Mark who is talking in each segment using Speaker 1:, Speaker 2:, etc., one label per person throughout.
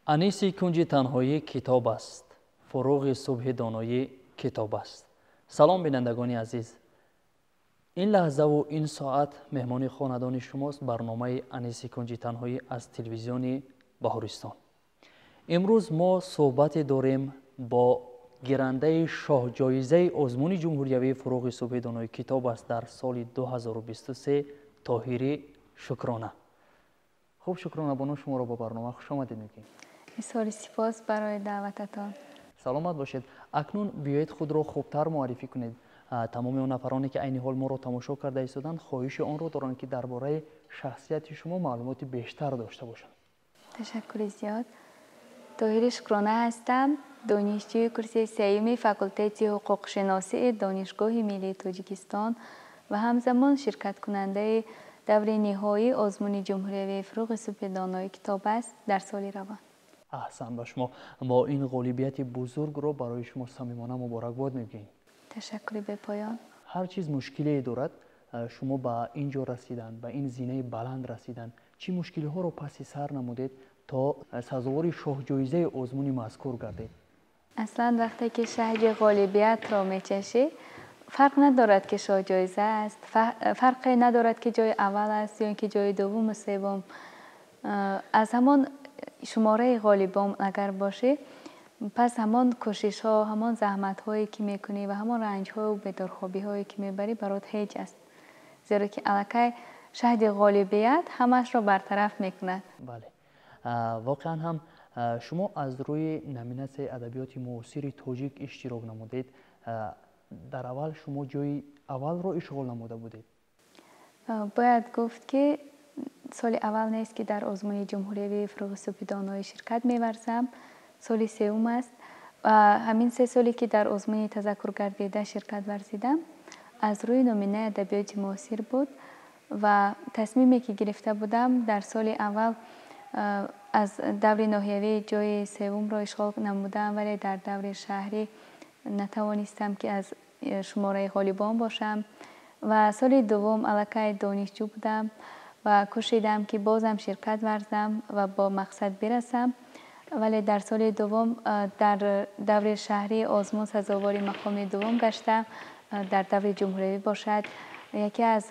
Speaker 1: Аниси кунҷи танҳоӣ китоб аст, фуруғи субҳи доноӣ китоб аст. Салом, бинандагони азиз. Ин лаҳзаву ин соат меҳмони хонадони шумост барномаи Аниси кунҷи танҳоӣ аз телевизиони Баҳористон. Имрӯз мо суҳбате дорем бо гирандаи шоҳҷоизаи озмуни ҷумҳуриявии Фуруғи субҳи доноӣ китоб аст дар соли 2023, Тоҳирӣ Шукрона. Хуб, Шукрона бону, шуморо ба барнома хушомадед мегӯем.
Speaker 2: Изҳори сипос барои даъвататон.
Speaker 1: Саломат бошед. Акнун биёед, худро хубтар муаррифӣ кунед. Тамоми он нафароне, ки айни ҳол моро тамошо карда истоданд, хоҳиши онро доранд, ки дар бораи шахсияти шумо маълумоти бештар дошта бошанд.
Speaker 2: Ташаккури зиёд. Тоҳири Шукрона ҳастам, донишҷӯи курси сеюми факултети ҳуқуқшиносии Донишгоҳи миллии Тоҷикистон ва ҳамзамон ширкаткунандаи даври ниҳоии озмуни ҷумҳуриявии Фуруғи субҳи донои китоб аст дар соли равон.
Speaker 1: Аҳсан ба шумо. Мо ин ғолибияти бузургро барои шумо самимона муборакбод мегӯем.
Speaker 2: Ташаккури бепоён.
Speaker 1: Ҳар чиз мушкилие дорад. Шумо ба ин ҷо расидан, ба ин зинаи баланд расидан, чӣ мушкилиҳоро паси сар намудед, то сазовори шоҳҷоизаи озмуни мазкур гардед?
Speaker 2: Аслан, вақте ки шаҳди ғолибиятро мечашӣ, фарқ надорад, ки шоҳҷоиза аст, фарқе надорад, ки ҷои аввал аст ё ин ки ҷои дуввуму севум. Аз ҳамон шумораи ғолибон агар бошӣ, пас ҳамон кӯшишҳо, ҳамон заҳматҳое, ки мекунӣ, ва ҳамон ранҷҳою бедорхобиҳое, ки мебарӣ, барот ҳеҷ аст, зеро ки аллакай шаҳди ғолибият ҳамаашро бартараф мекунад.
Speaker 1: Бале, воқеан ҳам шумо аз рӯи номинатсияи адабиёти муосири тоҷик иштирок намудед. Дар аввал шумо ҷои аввалро ишғол намуда будед.
Speaker 2: Бояд гуфт, ки соли аввал нест, ки дар озмуни ҷумҳуриявии Фуруғи субҳи доноӣ ширкат меварзам. Соли сеюм аст ва ҳамин 3 соле, ки дар озмуни тазаккургардида ширкат варзидам, аз рӯи номинаи адабиёти муосир буд. Ва тасмиме, ки гирифта будам, дар соли аввал аз даври ноҳиявӣ ҷои севумро ишғол намудам, вале дар даври шаҳрӣ натавонистам, ки аз шумораи ғолибон бошам. Ва соли дуввум аллакай донишҷӯ будам ва кӯшидам, ки бозам ширкат варзам ва бо мақсад бирасам, вале дар соли дуввум дар даври шаҳрии озмун сазовори мақоми дуввум гаштам. Дар даври ҷумҳуриявӣ бошад, яке аз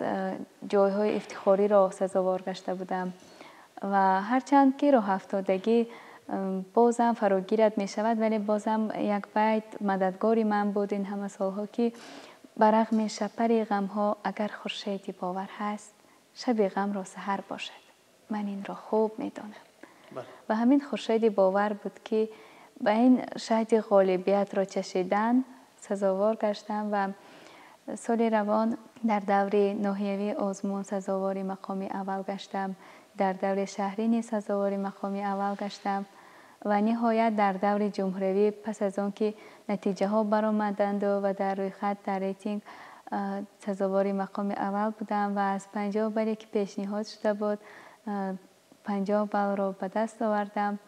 Speaker 2: ҷойҳои ифтихориро сазовор гашта будам. Ва ҳарчанд ки роҳафтодагӣ бозам фарогират мешавад, вале бозам як байт мададгори ман буд ин ҳама солҳо, ки ба рағми шапари ғамҳо, агар хуршеди бовар ҳаст, шаби ғамро саҳар бошад, ман инро хуб медонам. Ва ҳамин хуршеди бовар буд, ки ба ин шаҳди ғолибиятро чашидан сазовор гаштам. Ва соли равон дар даври ноҳиявии озмун сазовори мақоми аввал гаштам, дар даври шаҳрӣ низ сазовори мақоми аввал гаштам ва ниҳоят дар даври ҷумҳуриявӣ, пас аз он ки натиҷаҳо баромаданду ва дар рӯйхат, дар рейтинг сазовори мақоми аввал будам ва аз 50 бале, ки пешниҳод шуда буд, 50 баллро ба даст овардам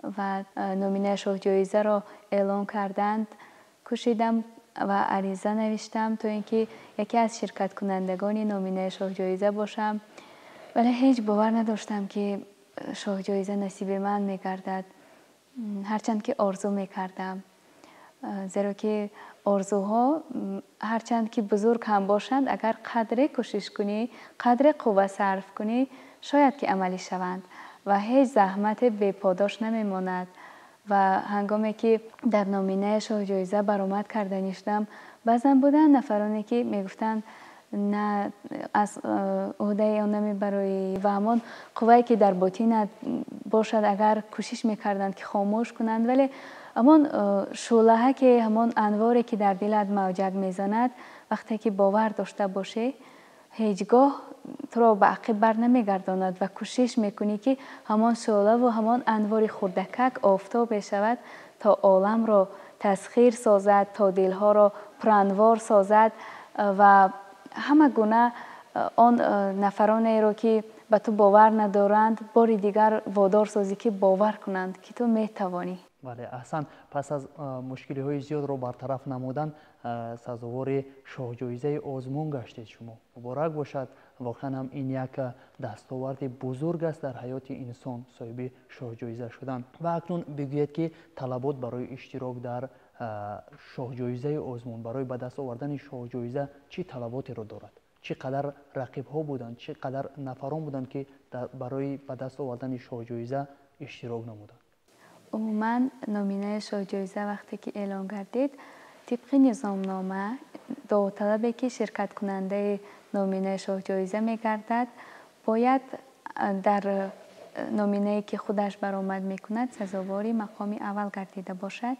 Speaker 2: ва номинаи шоҳҷоизаро эълон карданд. Кӯшидам ва ариза навиштам, то ин ки яке аз ширкаткунандагони номинаи шоҳҷоиза бошам, вале ҳеҷ бовар надоштам, ки шоҳҷоиза насиби ман мегардад, ҳарчанд ки орзу мекардам, зеро ки орзуҳо ҳарчанд ки бузург ҳам бошанд, агар қадре кӯшиш кунӣ, қадре қувва сарф кунӣ, шояд ки амалӣ шаванд ва ҳеҷ заҳмате беподош намемонад. Ва ҳангоме ки дар номинаи шоҳҷоиза баромад карданӣ шудам, баъзан буданд нафароне, ки мегуфтанд: «На, аз ӯҳдаи он намебароӣ». Ва ҳамон қуввае, ки дар ботинат бошад, агар кӯшиш мекарданд, ки хомӯш кунанд, вале ҳамон шӯълаҳа, ки ҳамон анворе, ки дар дилат мавҷак мезанад, вақте ки бовар дошта бошӣ, ҳеҷ гоҳ туро ба ақиб бар намегардонад ва кӯшиш мекунӣ, ки ҳамон шӯълаву ҳамон анвори хурдакак офтоб мешавад, то оламро тасхир созад, то дилҳоро пуранвор созад ва ҳама гуна он нафаронеро, ки ба ту бовар надоранд, бори дигар водор созӣ, ки бовар кунанд, ки ту метавонӣ.
Speaker 1: Бале, аҳсан. Пас аз мушкилиҳои зиёдро бартараф намудан, сазовори шоҳҷоизаи озмун гаштед шумо. Муборак бошад. Воқеан ҳам ин як дастоварди бузург аст дар ҳаёти инсон, соҳиби шоҳҷоиза шудан. Ва акнун бигӯед, ки талабот барои иштирок дар шоҳҷоизаи озмун, барои ба даст овардани шоҳҷоиза чӣ талаботеро дорад? Чӣ қадар рақибҳо буданд, чӣ қадар нафарон буданд, ки барои ба даст овардани шоҳҷоиза иштирок намуданд?
Speaker 2: Умуман, номинаи шоҳҷоиза вақте ки эълон гардид, тибқи низомнома довталабе ки ширкаткунандаи номинаи шоҳҷоиза мегардад, бояд дар номинае ки худаш баромад мекунад, сазовори мақоми аввал гардида бошад,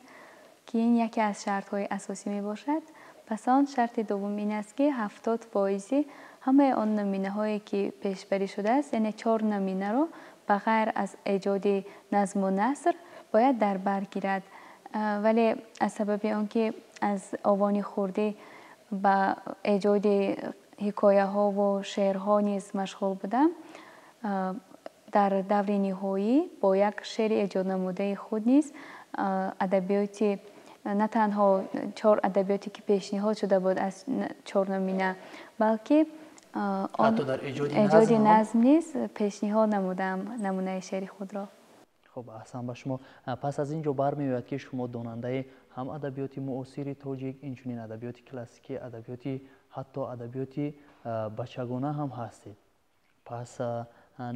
Speaker 2: ки ин яке аз шартҳои асосӣ мебошад. Пас он шарти дуввум ин аст, ки 70 фоизи ҳамаи он номинаҳое ки пешбарӣ шудааст, яъне чор номинаро ба ғайр аз эҷоди назму наср бояд дар бар гирад. Вале аз сабаби он ки аз овони хурдӣ ба эҷоди ҳикояҳову шеърҳо низ машғул будам, дар даври ниҳоӣ бо як шеъри эҷоднамудаи худ низ адабиёти, на танҳо чор адабиёте ки пешниҳод шуда буд аз чор номина, балки эҷоди назм низ пешниҳод намудам намунаи шеъри худро.
Speaker 1: Хуб, аҳсан ба шумо. Пас аз ин ҷо бармеояд, ки шумо донандаи ҳам адабиёти муосири тоҷик, инчунин адабиёти классикӣ, адабиёти, ҳатто адабиёти бачагона ҳам ҳастед. Пас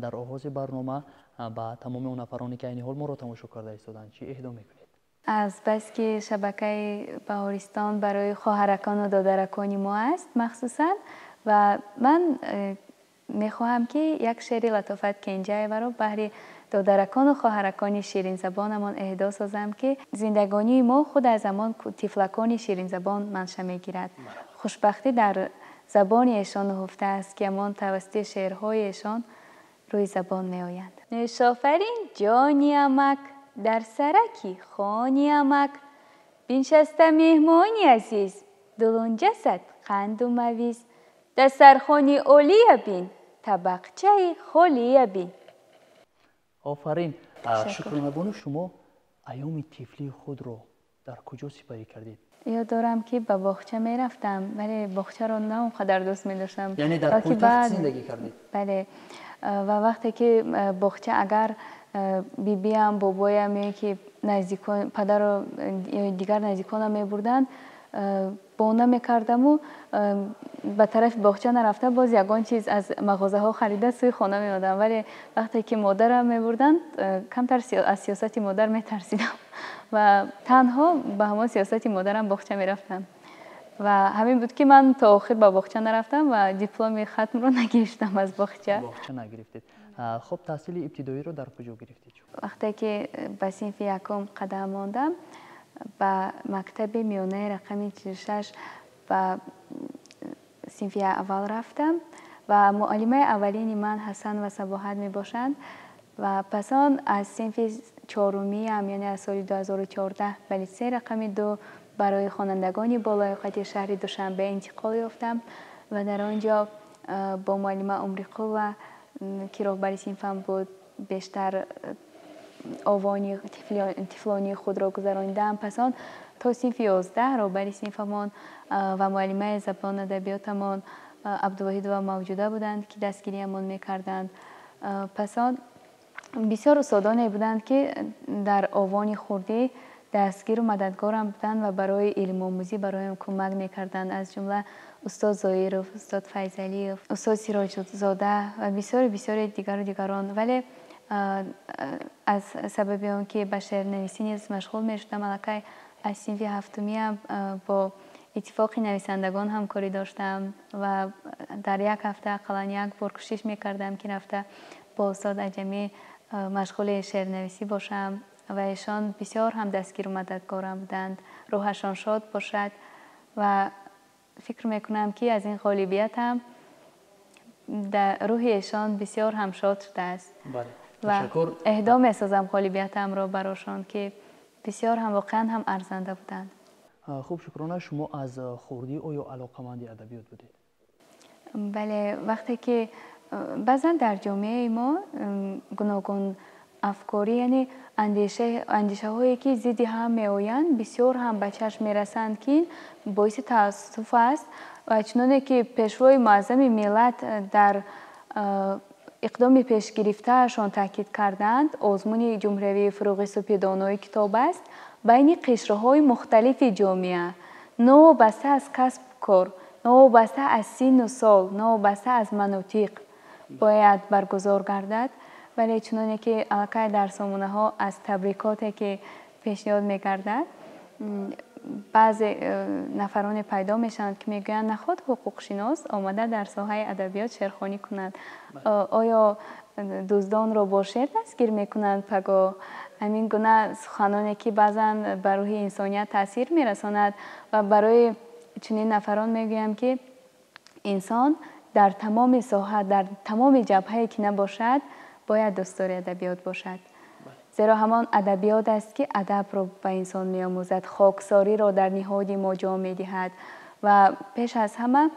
Speaker 1: дар оғози барнома ба тамоми он нафароне, ки айни ҳол моро тамошо карда истоданд, чӣ эҳдо мекунед?
Speaker 2: Аз баски шабакаи Баҳористон барои хоҳаракону додаракони мо аст махсусан, ва ман мехоҳам, ки як шеъри Латофат Кенҷаеваро баҳри додаракону хоҳаракони ширинзабонамон эҳдо созам, ки зиндагонии мо худ аз ҳамон тифлакони ширинзабон манша мегирад. Хушбахтӣ дар забони эшон нуҳуфта аст, ки ҳамон тавассути шеърҳои эшон рӯи забон меоянд. Нӯшофарин ҷони амак, дар сараки хони амак биншаста меҳмони азиз, дулунҷа зад қанду мавиз, дастархони олия бин, табақчаи холия бин.
Speaker 1: Офарин, Шукронабону. Шумо айёми тифлии худро дар куҷо сипарӣ кардед?
Speaker 2: Ёд дорам, ки ба боғча мерафтам, вале боғчаро на он қадар дӯст медоштам.
Speaker 1: Яъне дар пойтахт зиндагӣ кардед?
Speaker 2: Бале, ва вақте ки боғча, агар бибиам, бобоям ё ки наздикон, падару ё дигар наздиконам мебурданд, бона мекардаму ба тарафи боғча нарафта, боз ягон чиз аз мағозаҳо харида, сӯи хона меомадам. Вале вақте ки модарам мебурданд, камтар аз сиёсати модар метарсидам ва танҳо ба ҳамон сиёсати модарам боғча мерафтам. Ва ҳамин буд, ки ман то охир ба боғча нарафтам ва дипломи хатмро нагирифтам аз боғча.
Speaker 1: Боғча нагирифтед. Хуб, таҳсили ибтидоиро дар куҷо гирифтед?
Speaker 2: Вақте ки ба синфи якум қадам мондам, ба мактаби миёнаи рақами 46 ба синфи аввал рафтам ва муаллимаи аввалини ман Ҳасан ва Сабоҳат мебошанд. Ва пас он аз синфи чорумиам, яъне аз соли 2014, ба литсей рақами 2 барои хонандагони болаёқати шаҳри Душанбе интиқол ёфтам ва дар он ҷо бо муаллима Умриқулова, ки роҳбари синфам буд, бештар овони тифлонии худро гузаронидам. Пас он то синфи 11 роҳбари синфамон ва муаллимаи забон адабиётамон Абдувоҳидова Мавҷуда буданд, ки дастгириямон мекарданд. Пас он бисёр устодоне буданд, ки дар овони хурдӣ дастгиру мададгорам буданд ва барои илмомӯзӣ бароям кӯмак мекарданд, аз ҷумла устод Зоиров, устод Файзалиев, устод Сироҷзода ва бисёри бисёри дигару дигарон. Вале аз сабаби он ки ба шеърнависӣ низ машғул мешудам, аллакай аз синфи ҳафтумиам бо Иттифоқи нависандагон ҳамкорӣ доштам ва дар як ҳафта ақаллан як бор кӯшиш мекардам, ки рафта бо устод Аҷамӣ машғули шеърнависӣ бошам ва эшон бисёр ҳам дастгиру мададгорам буданд, рӯҳашон шод бошад. Ва фикр мекунам, ки аз ин ғолибиятам рӯҳи эшон бисёр ҳам шод шудааст ва эҳдо месозам ғолибиятамро барошон, ки бисёр ҳам, воқеан ҳам арзанда буданд.
Speaker 1: Хуб, Шукрона, шумо аз хурдӣ оё алоқаманди адабиёт будед?
Speaker 2: Бале, вақте ки баъзан дар ҷомеаи мо гуногун Афкорӣ, яъне андешаҳое ки зидди ҳам меоянд, бисёр ҳам ба чашм мерасанд, ки ин боиси таассуф аст. Ва чуноне ки Пешвои муаззами миллат дар иқдоми пешгирифтаашон таъкид карданд, озмуни ҷумҳуриявии Фурӯғи субҳи донои китоб аст, байни қишрҳои мухталифи ҷомеа, новобаста аз касбу кор, новобаста аз синну сол, новобаста аз манотиқ бояд баргузор гардад. Вале чуноне ки аллакай дар сомонаҳо аз табрикоте ки пешниҳод мегардад, баъзе нафароне пайдо мешаванд, ки мегӯянд, наход ҳуқуқшинос омада дар соҳаи адабиёт шеърхонӣ кунад, оё дуздонро бо шеър дастгир мекунанд пагоҳ? Ҳамин гуна суханоне ки баъзан ба рӯҳи инсоният таъсир мерасонад. Ва барои чунин нафарон мегӯям, ки инсон дар тамоми соҳа, дар тамоми ҷабҳае ки набошад, бояд дӯстдори адабиёт бошад, зеро ҳамон адабиёт аст, ки адабро ба инсон меомӯзад, хоксориро дар ниҳоди мо ҷо медиҳад. Ва пеш аз ҳама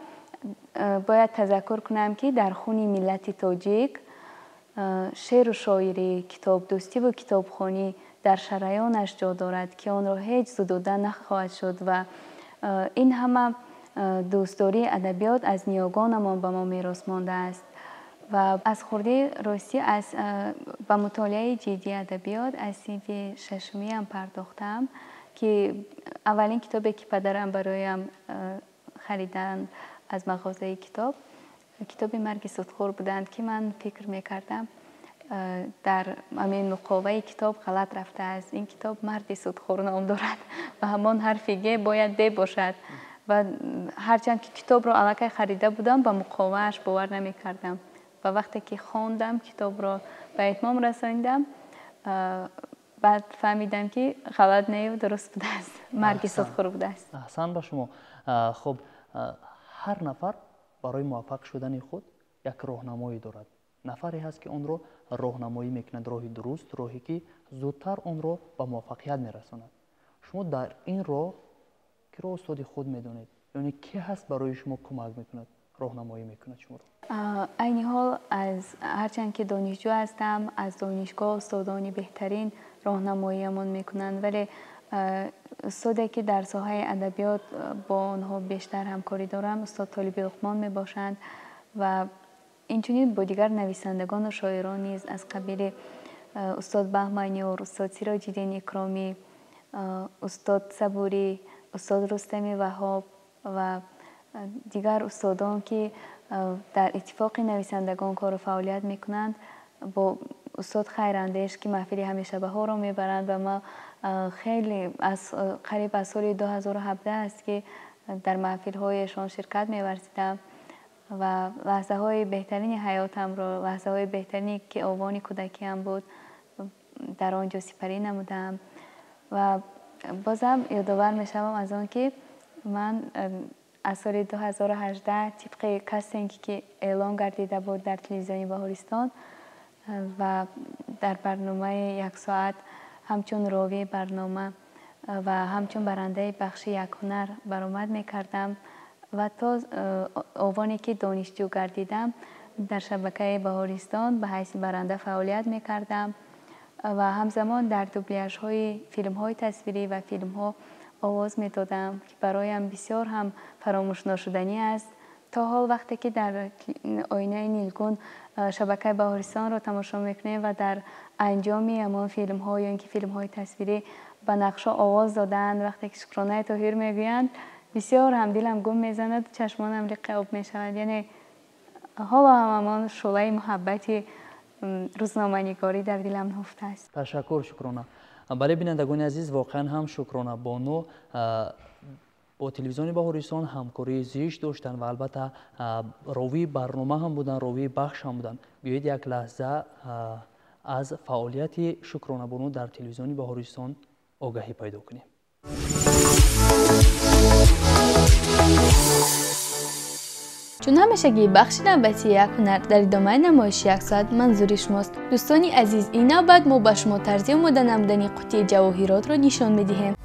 Speaker 2: бояд тазаккур кунам, ки дар хуни миллати тоҷик шеъру шоирӣ, китобдӯстиву китобхонӣ дар шараёнаш ҷо дорад, ки онро ҳеҷ зудуда нахоҳад шуд. Ва ин ҳама дӯстдории адабиёт аз ниёгонамон ба мо мерос мондааст. Ва аз хурдӣ, ростӣ, аз ба мутолиаи ҷиддии адабиёт аз синфи шашумиам пардохтам, ки аввалин китобе ки падарам бароям хариданд аз мағозаи китоб, китоби Марги судхӯр буданд, ки ман фикр мекардам, дар ҳамин муқоваи китоб ғалат рафтааст, ин китоб Марди судхӯр ном дорад ва ҳамон ҳарфи г бояд д бошад. Ва ҳарчанд ки китобро аллакай харида будам, ба муқовааш бовар намекардам. Ва вақте ки хондам, китобро ба итмом расонидам, баъд фаҳмидам, ки ғалат нею дуруст будааст, Марги судхӯр будааст.
Speaker 1: Аҳсан ба шумо. Хуб, ҳар нафар барои муваффақ шудани худ як роҳнамоӣ дорад, нафаре ҳаст, ки онро роҳнамоӣ мекунад, роҳи дуруст, роҳе ки зудтар онро ба муваффақият мерасонад. Шумо дар ин роҳ киро устоди худ медонед, яъне ки ҳаст барои шумо кӯмак мекунад, роҳнамоӣ мекунад шуморо?
Speaker 2: Айни ҳол, аз ҳарчанд ки донишҷӯ ҳастам, аз донишгоҳ устодони беҳтарин роҳнамоиямон мекунанд, вале устоде ки дар соҳаи адабиёт бо онҳо бештар ҳамкорӣ дорам, устод Толиби Луқмон мебошанд. Ва инчунин бо дигар нависандагону шоирон низ, аз қабили устод Баҳманиёр, устод Сироҷиддин Икромӣ, устод Сабурӣ, устод Рустами Ваҳҳоб ва дигар устодон, ки дар Иттифоқи нависандагон кору фаъолият мекунанд, бо устод Хайрандеш, ки маҳфили ҳамешабаҳоро мебаранд. Ва ма хеле аз қариб аз соли 2017 аст, ки дар маҳфилҳояшон ширкат меварзидам ва лаҳзаҳои беҳтарини ҳаётамро, лаҳзаҳои беҳтарине ки овони кӯдакиам буд, дар он ҷо сипарӣ намудам. Ва бозам ёдовар мешавам аз он ки ман аз соли 2018 тибқи кастинг, ки эълон гардида буд дар телевизиони Баҳористон, ва дар барномаи як соат ҳамчун ровии барнома ва ҳамчун барандаи бахши як ҳунар баромад мекардам. Ва то овоне ки донишҷӯ гардидам, дар шабакаи Баҳористон ба ҳайси баранда фаъолият мекардам ва ҳамзамон дар дубляжҳои филмҳои тасвирӣ ва филмҳо овоз медодам, ки бароям бисёр ҳам фаромӯшношуданӣ аст. То ҳол вақте ки дар оинаи нилгун шабакаи Баҳористонро тамошо мекунем ва дар анҷоми ҳамон филмҳо ё ин ки филмҳои тасвирӣ ба нақшҳо овоз доданд, вақте ки Шукронаи Тоҳир мегӯянд, бисёр ҳам дилам гум мезанад, чашмонам лиқи об мешавад. Яъне ҳоло ҳам ҳамон шӯълаи муҳаббати рӯзноманигорӣ дар дилам нуҳуфта аст.
Speaker 1: Ташаккур, Шукрона. Бале, бинандагони азиз, воқеан ҳам Шукрона бону бо телевизиони Баҳористон ҳамкории зиш доштанд ва албатта ровии барнома ҳам буданд, ровии бахш ҳам буданд. Биёед, як лаҳза аз фаъолияти Шукрона бону дар телевизиони Баҳористон огаҳӣ пайдо кунем.
Speaker 2: Чун ҳамешагӣ, бахши навбатии як ҳунар дар идомаи намоиши як соат манзури шумост. Дӯстони азиз, ин навбат мо ба шумо тарзи омода намудани қуттии ҷавоҳиротро нишон медиҳем.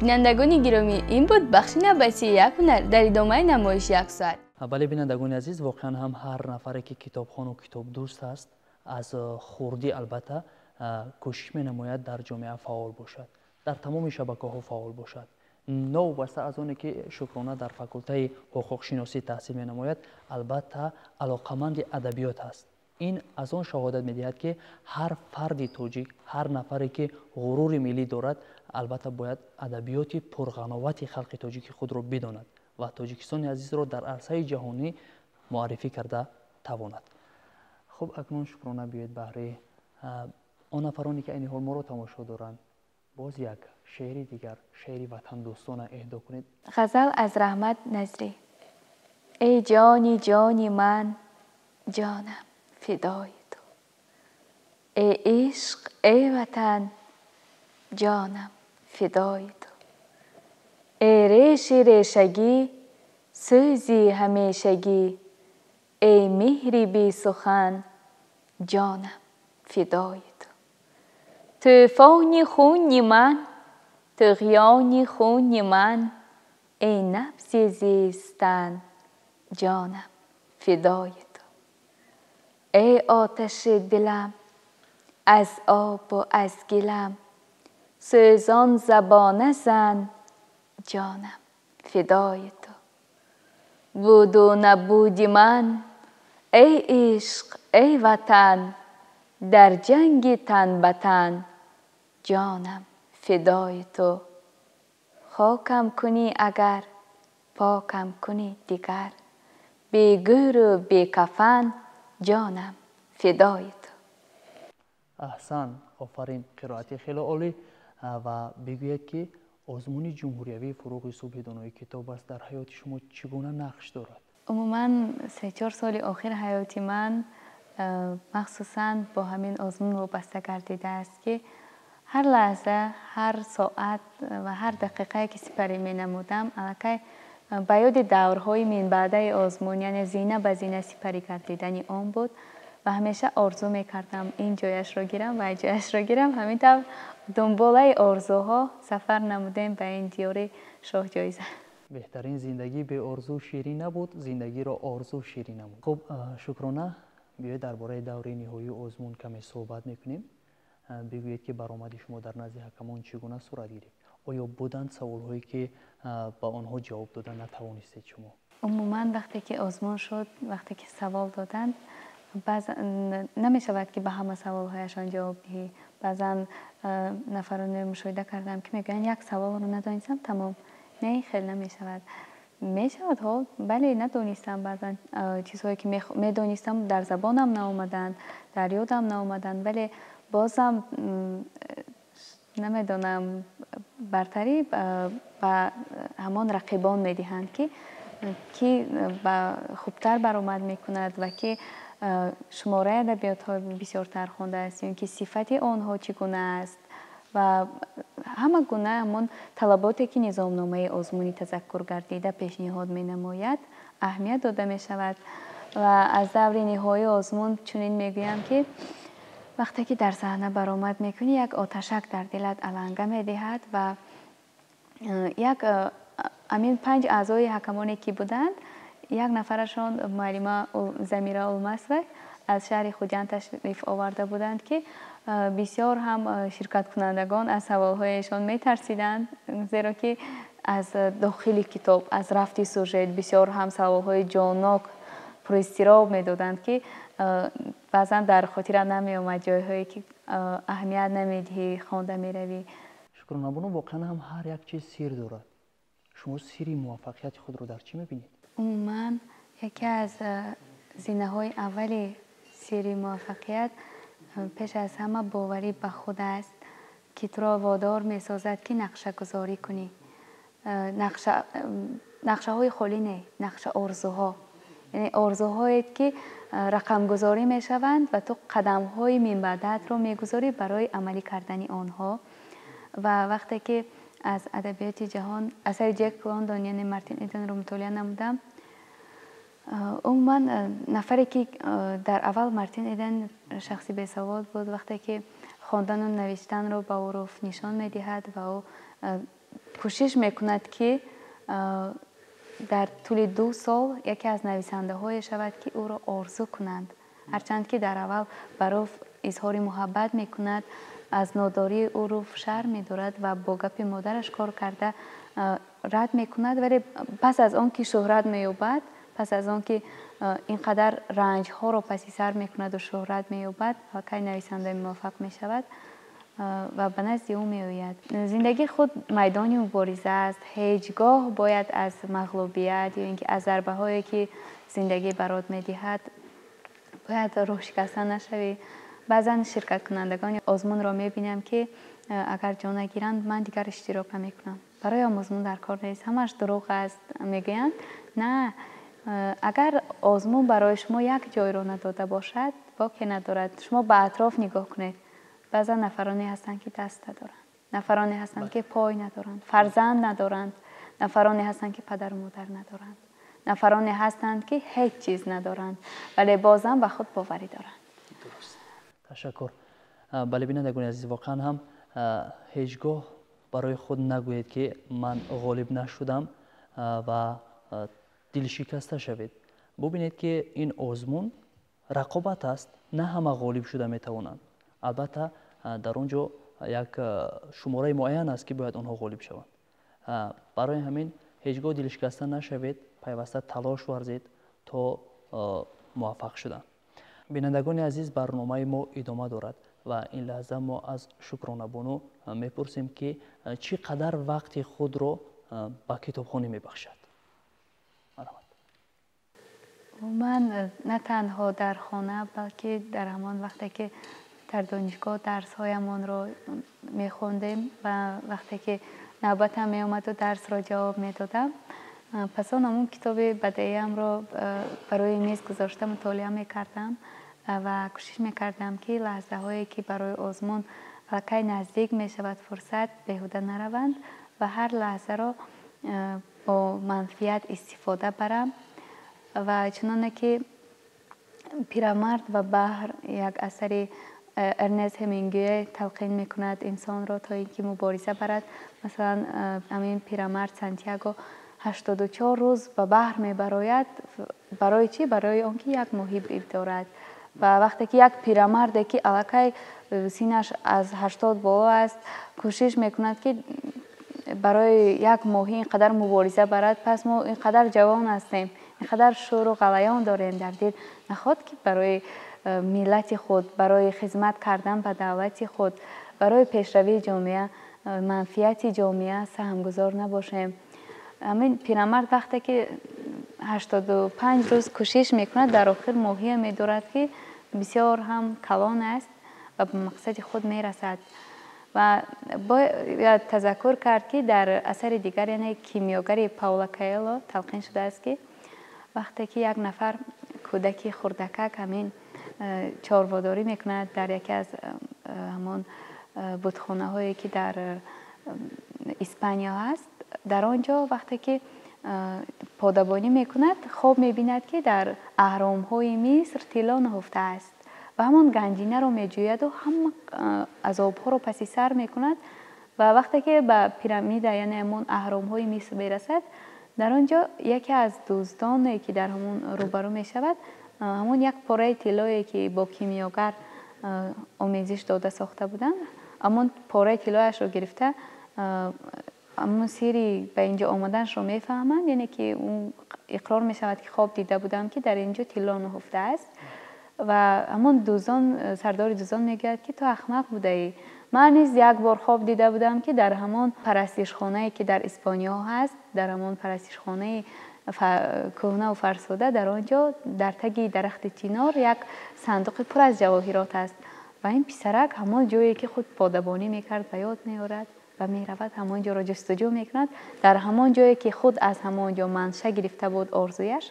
Speaker 3: Бинандагони гиромӣ, ин буд бахши навбатии «Як ҳунар» дар идомаи намоиши «Як соат».
Speaker 1: Бале, бинандагони азиз, воқеан ҳам ҳар нафаре ки китобхону китобдӯст аст, аз хурдӣ албатта кӯшиш менамояд дар ҷомеа фаъол бошад, дар тамоми шабакаҳо фаъол бошад. Новобаста аз оне ки Шукрона дар факултаи ҳуқуқшиносӣ таҳсил менамояд, албатта алоқаманди адабиёт аст. Ин аз он шаҳодат медиҳад, ки ҳар фарди тоҷик, ҳар нафаре ки ғурури миллӣ дорад, албатта бояд адабиёти пурғановати халқи тоҷики худро бидонад ва Тоҷикистони азизро дар арсаи ҷаҳонӣ муаррифӣ карда тавонад. Хуб, акнун, Шукрона, биёед, баҳри он нафароне ки айни ҳол моро тамошо доранд, боз як шеъри дигар, шеъри ватандӯстона эҳдо кунед.
Speaker 2: Ғазал аз Раҳмат Назрӣ. Эй ҷони ҷони ман, ҷонам фидои ту, эй ишқ, эй ватан, ҷонам фидои ту, эй реши решагӣ, сӯзи ҳамешагӣ, эй меҳри бесухан, ҷонам фидои ту. Тӯфони хуни ман, туғёни хуни ман, эй набзи зистан, ҷонам фидои ту. Эй оташи дилам, аз обу аз гилам, сӯзон забона зан, ҷонам фидои ту. Буду набуди ман, эй ишқ, эй ватан, дар ҷанги тан ба тан, ҷонам фидои ту. Хокам кунӣ агар, покам кунӣ дигар, бегӯру бекафан, ҷонам фидои ту.
Speaker 1: Аҳсан, офарин, қироати хеле олӣ. Ва бигӯед, ки озмуни ҷумҳуриявии «Фуруғи субҳи донои китоб аст» дар ҳаёти шумо чӣ гуна нақш дорад?
Speaker 2: Умуман, 3-4 соли охир ҳаёти ман махсусан бо ҳамин озмун вобаста гардидааст, ки ҳар лаҳза, ҳар соат ва ҳар дақиқае ки сипарӣ менамудам, аллакай ба ёди даврҳои минбаъдаи озмун, яъне зина ба зина сипарӣ гардидани он буд ва ҳамеша орзу мекардам, ин ҷояшро гирам ва ҷояшро гирам. Ҳамин тавр дунболаи орзуҳо сафар намудем ба ин диёри шоҳҷоиза.
Speaker 1: Беҳтарин. Зиндагӣ беорзу ширин набуд, зиндагиро орзу ширин намуд. Хуб, Шукрона, биёед, дар бораи даври ниҳоии озмун каме суҳбат мекунем. Бигӯед, ки баромади шумо дар назди ҳакамон чӣ гуна сурат гирифт? Оё буданд саволҳое, ки ба онҳо ҷавоб дода натавонистед шумо?
Speaker 2: Умуман, вақте ки озмун шуд, вақте ки савол доданд, намешавад, ки ба ҳама саволҳояшон ҷавоб диҳӣ. Баъзан нафаронеро мушоҳида кардам, ки мегӯянд: «Як саволро надонистам, тамом». Не, хел намешавад. Мешавад, ҳо, бале, надонистам. Баъзан чизҳое ки медонистам, дар забонам наомаданд, дар ёдам наомаданд, вале бозам, намедонам, бартарӣ ба ҳамон рақибон медиҳанд, ки хубтар баромад мекунад ва ки шумораи адабиётҳо бисёртар хондааст ё ин ки сифати онҳо чӣ гуна аст ва ҳама гуна ҳамон талаботе, ки низомномаи озмуни тазаккур гардида пешниҳод менамояд, аҳамият дода мешавад. Ва аз даври ниҳоии озмун чунин мегӯям, ки вақте ки дар саҳна баромад мекунӣ, як оташак дар дилат аланга медиҳад ва як ҳамин панҷ аъзои ҳакамоне ки буданд, як нафарашон муаллима Замира Улмасова аз шаҳри Хуҷанд ташриф оварда буданд, ки бисёр ҳам ширкаткунандагон аз саволҳояшон метарсиданд, зеро ки аз дохили китоб, аз рафти сюжет бисёр ҳам саволҳои ҷоннок, пуристироб медоданд, ки баъзан дар хотира намеомад ҷойҳое ки аҳамият намедиҳӣ, хонда меравӣ.
Speaker 1: Шукронабону, воқеан ҳам ҳар як чиз сир дорад. Шумо сирри муваффақияти худро дар чӣ мебинед?
Speaker 2: Умуман, яке аз зинаҳои аввали сирри муваффақият пеш аз ҳама боварӣ ба худ аст, ки туро водор месозад, ки нақшагузорӣ кунӣ. Нақшаҳои холӣ не, нақша орзуҳо, яъне орзуҳое, ки рақамгузорӣ мешаванд ва ту қадамҳои минбаъдаатро мегузорӣ барои амалӣ кардани онҳо. Ва вақте ки аз адабиёти ҷаҳон асари Ҷек Лондон, яъне Мартин Иденро мутолиа намудам, умуман, нафаре ки дар аввал, Мартин Иден шахси бесавод буд, вақте ки хондану навиштанро ба ҳуруф нишон медиҳад ва ӯ Кӯшиш мекунад, ки дар тӯли 2 сол яке аз нависандаҳое шавад, ки ӯро орзу кунанд. Ҳарчанд ки дар аввал ба Руф изҳори муҳаббат мекунад, аз нодории ӯ Руф шарм медорад ва бо гапи модараш кор карда рад мекунад, вале пас аз он ки шӯҳрат меёбад, пас аз он ки ин қадар ранҷҳоро паси сар мекунаду шӯҳрат меёбад, аллакай нависандаи муваффақ мешавад ва ба назди ӯ меояд. Зиндагӣ худ майдони мубориза аст. Ҳеҷ гоҳ бояд аз мағлубият ё ин ки аз зарбаҳое, ки зиндагӣ барот медиҳад, бояд рӯҳшикаста нашавӣ. Баъзан ширкаткунандагони озмунро мебинам, ки агар ҷо нагиранд, ман дигар иштирок намекунам, бароям озмун дар кор нест, ҳамаш дурӯғ аст, мегӯянд. На, агар озмун барои шумо як ҷойро надода бошад, боке надорад. Шумо ба атроф нигоҳ кунед. Баъзан нафароне ҳастанд, ки даст надоранд, нафароне ҳастанд, ки пой надоранд, фарзанд надоранд, нафароне ҳастанд, ки падару модар надоранд, нафароне ҳастанд, ки ҳеҷ чиз надоранд, вале бозам ба худ боварӣ доранд.
Speaker 1: Ташаккур. Бале, бинандагони азиз, воқеан ҳам ҳеҷ гоҳ барои худ нагӯед, ки ман ғолиб нашудам ва дилшикаста шавед. Бубинед, ки ин озмун рақобат аст, на ҳама ғолиб шуда метавонанд. Албатта, дар он ҷо як шумораи муайян аст, ки бояд онҳо ғолиб шаванд. Барои ҳамин ҳеҷ гоҳ дилшикаста нашавед, пайваста талош варзед то муваффақ шудан. Бинандагони азиз, барномаи мо идома дорад ва ин лаҳза мо аз Шукронабону мепурсем, ки чӣ қадар вақти худро ба китобхонӣ мебахшад.
Speaker 2: Ман на танҳо дар хона, балки дар ҳамон вақте ки дар донишгоҳ дарсҳоямонро мехондем ва вақте ки навбатам меомаду дарсро ҷавоб медодам, пас он ҳамон китоби бадеиамро барои миз гузошта мутолиа мекардам ва кӯшиш мекардам, ки лаҳзаҳое ки барои озмун аллакай наздик мешавад фурсат, беҳуда нараванд ва ҳар лаҳзаро бо манфиат истифода барам. Ва чуноне ки «Пирамард ва баҳр», як асари Эрнест Ҳемингуэй, талқин мекунад инсонро, то ин ки мубориза барад. Масалан, ҳамин пирамард Сантяго 84 рӯз ба баҳр мебарояд. Барои чӣ? Барои он ки як моҳӣ бидорад. Ва вақте ки як пирамарде, ки аллакай синнаш аз 80 боло аст, кӯшиш мекунад, ки барои як моҳӣ ин қадар мубориза барад, пас мо ин қадар ҷавон ҳастем, ин қадар шӯру ғалаён дорем дар дил, наход ки барои миллати худ, барои хизмат кардан ба давлати худ, барои пешравии ҷомеа, манфиати ҷомеа саҳмгузор набошем? Ҳамин пирамард вақте ки 85 рӯз кӯшиш мекунад, дар охир моҳие медорад, ки бисёр ҳам калон аст, ва ба мақсади худ мерасад. Ва бояд тазаккур кард, ки дар асари дигар, яъне «Кимиёгари» Пауло Коэло, талқин шудааст, ки вақте ки як нафар кӯдаки хурдакак ҳамин чорводорӣ мекунад дар яке аз ҳамон будхонаҳое, ки дар Испания ҳаст, дар он ҷо вақте ки подабонӣ мекунад, хоб мебинад, ки дар аҳромҳои Миср тилло нуҳуфтааст, ва ҳамон ганҷинаро меҷӯяду ҳама азобҳоро паси сар мекунад. Ва вақте ки ба пирамида, яъне ҳамон аҳромҳои Миср мерасад, дар он ҷо яке аз дуздоне, ки дар ҳамон рӯбарӯ мешавад, ҳамон як пораи тиллое, ки бо кимиёгар омезиш дода сохта буданд, ҳамон пораи тиллояшро гирифта, ҳамон сирри ба инҷо омаданашро мефаҳманд, яъне ки ӯ иқрор мешавад, ки хоб дида будам, ки дар инҷо тилло нуҳуфтааст. Ва ҳамон дуздон, сардори дуздон мегӯяд, ки ту ахмақ будаӣ, ман низ як бор хоб дида будам, ки дар ҳамон парастишхонае, ки дар Испониё ҳаст, дар ҳамон парастишхонаи кӯҳнаву фарсуда, дар он ҷо дар таги дарахти чинор як сандуқи пур аз ҷавоҳирот аст. Ва ин писарак ҳамон ҷое, ки худ подабонӣ мекард, ба ёд меорад ва меравад, ҳамон ҷоро ҷустуҷӯ мекунад. Дар ҳамон ҷое, ки худ аз ҳамон ҷо манша гирифта буд орзуяш,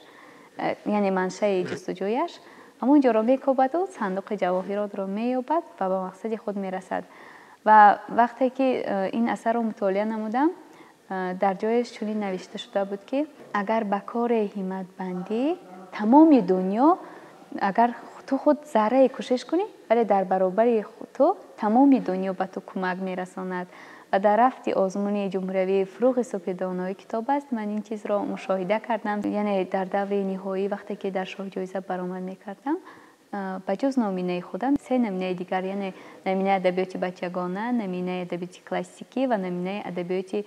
Speaker 2: яъне маншаи ҷустуҷӯяш, ҳамон ҷоро мекобаду сандуқи ҷавоҳиротро меёбад ва ба мақсади худ мерасад. Ва вақте ки ин асарро мутолиа намудам, дар ҷояш чунин навишта шуда буд, ки агар ба коре ҳиммат бандӣ, тамоми дунё, агар ту худ заррае кӯшиш кунӣ, вале дар баробари ту Тамоми дунё ба ту кӯмак мерасонад. Ва дар рафти озмуни ҷумҳуриявии «Фурӯғи субҳи доноӣ китоб аст» ман ин чизро мушоҳида кардам. Яъне дар даври ниҳоӣ, вақте ки дар шоҳҷоиза баромад мекардам, ба ҷуз номинаи худам се номинаи дигар, яъне номинаи адабиёти бачагона, номинаи адабиёти классикӣ ва номинаи адабиёти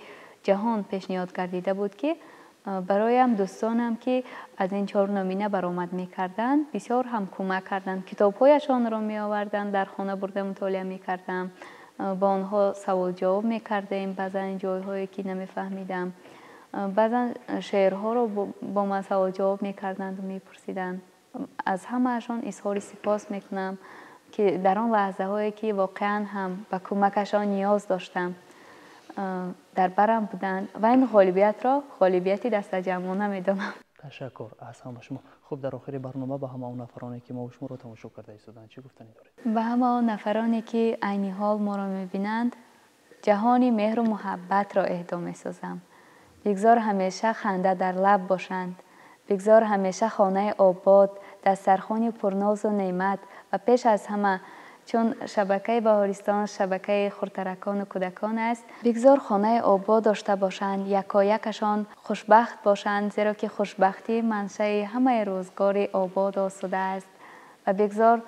Speaker 2: ҷаҳон пешниҳод гардида буд, ки бароям дӯстонам, ки аз ин чор номина баромад мекарданд, бисёр ҳам кӯмак карданд. Китобҳояшонро меоварданд, дар хона бурда мутолиа мекардам, бо онҳо саволҷавоб мекардем. Баъзан ҷойҳое ки намефаҳмидам, баъзан шеърҳоро бо ман саволҷавоб мекарданду мепурсиданд. Аз ҳамаашон изҳори сипос мекунам, ки дар он лаҳзаҳое ки воқеан ҳам ба кӯмакашон ниёз доштам, дар барам буданд ва ин ғолибиятро ғолибияти дастаҷамъона медонам.
Speaker 1: Ташаккур аз ҳама шумо. Хуб, дар охири барнома ба ҳама он нафароне, ки мо шуморо тамошо карда истоданд, чӣ гуфтанӣ доред?
Speaker 2: Ба ҳама он нафароне, ки айни ҳол моро мебинанд, ҷаҳони меҳру муҳаббатро эҳдо месозам. Бигзор ҳамеша ханда дар лаб бошанд, бигзор ҳамеша хонаи обод, дастархони пурнозу неъмат ва пеш аз ҳама, чун шабакаи Баҳористон шабакаи хурдтаракону кӯдакон аст, бигзор хонаи обод дошта бошанд, якоякашон хушбахт бошанд, зеро ки хушбахтӣ маншаи ҳамаи рӯзгори ободу осуда аст ва бигзор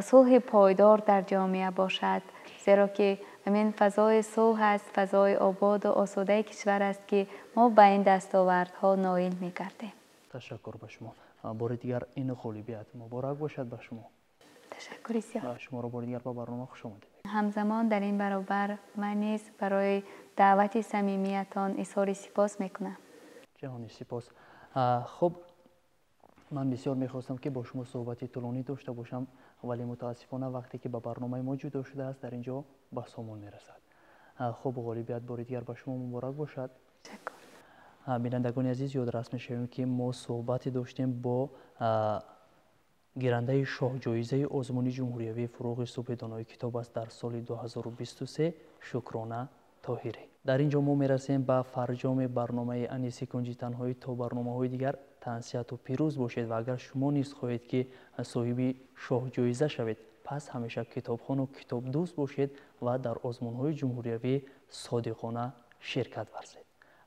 Speaker 2: сулҳи пойдор дар ҷомеа бошад, зеро ки ҳамин фазои сулҳ аст, фазои ободу осудаи кишвар аст, ки мо ба ин дастовардҳо ноил мегардем.
Speaker 1: Ташаккур ба шумо. Бори дигар ин ғолибият муборак бошад ба шумо.
Speaker 2: Ташаккури зиёд.
Speaker 1: Ва шуморо бори дигар ба барнома хуш омадед.
Speaker 2: Ҳамзамон дар ин баробар ман низ барои даъвати самимиятон изҳори сипос мекунам.
Speaker 1: Ҷаҳони сипос. Хуб, ман бисёр мехостам, ки бо шумо суҳбати тӯлонӣ дошта бошам, вале мутаассифона вақте ки ба барномаи мо ҷудо шудааст, дар ин ҷо ба сомон мерасад. Хуб, ғолибият бори дигар ба шумо муборак бошад.
Speaker 2: Ташаккур.
Speaker 1: Бинандагони азиз, ёдрас мешавем, ки мо суҳбате доштем бо гирандаи шоҳҷоизаи озмуни ҷумҳуриявии «Фурӯғи субҳи донои китоб аст» дар соли 2023, Шукрона Тоҳирӣ. Дар ин ҷо мо мерасем ба фарҷоми барномаи «Аниси кунҷи танҳоӣ». То барномаҳои дигар тансиҳату пирӯз бошед ва агар шумо низ хоҳед, ки соҳиби шоҳҷоиза шавед, пас ҳамеша китобхону китобдӯст бошед ва дар озмунҳои ҷумҳуриявӣ содиқона ширкат варзед.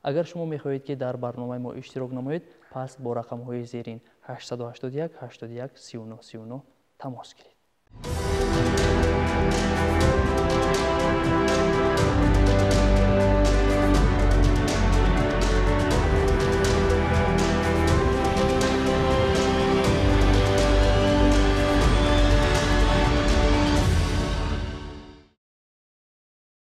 Speaker 1: Агар шумо мехоҳед, ки дар барномаи мо иштирок намоед, пас бо рақамҳои зерин 881 81 39 39 тамос гиред.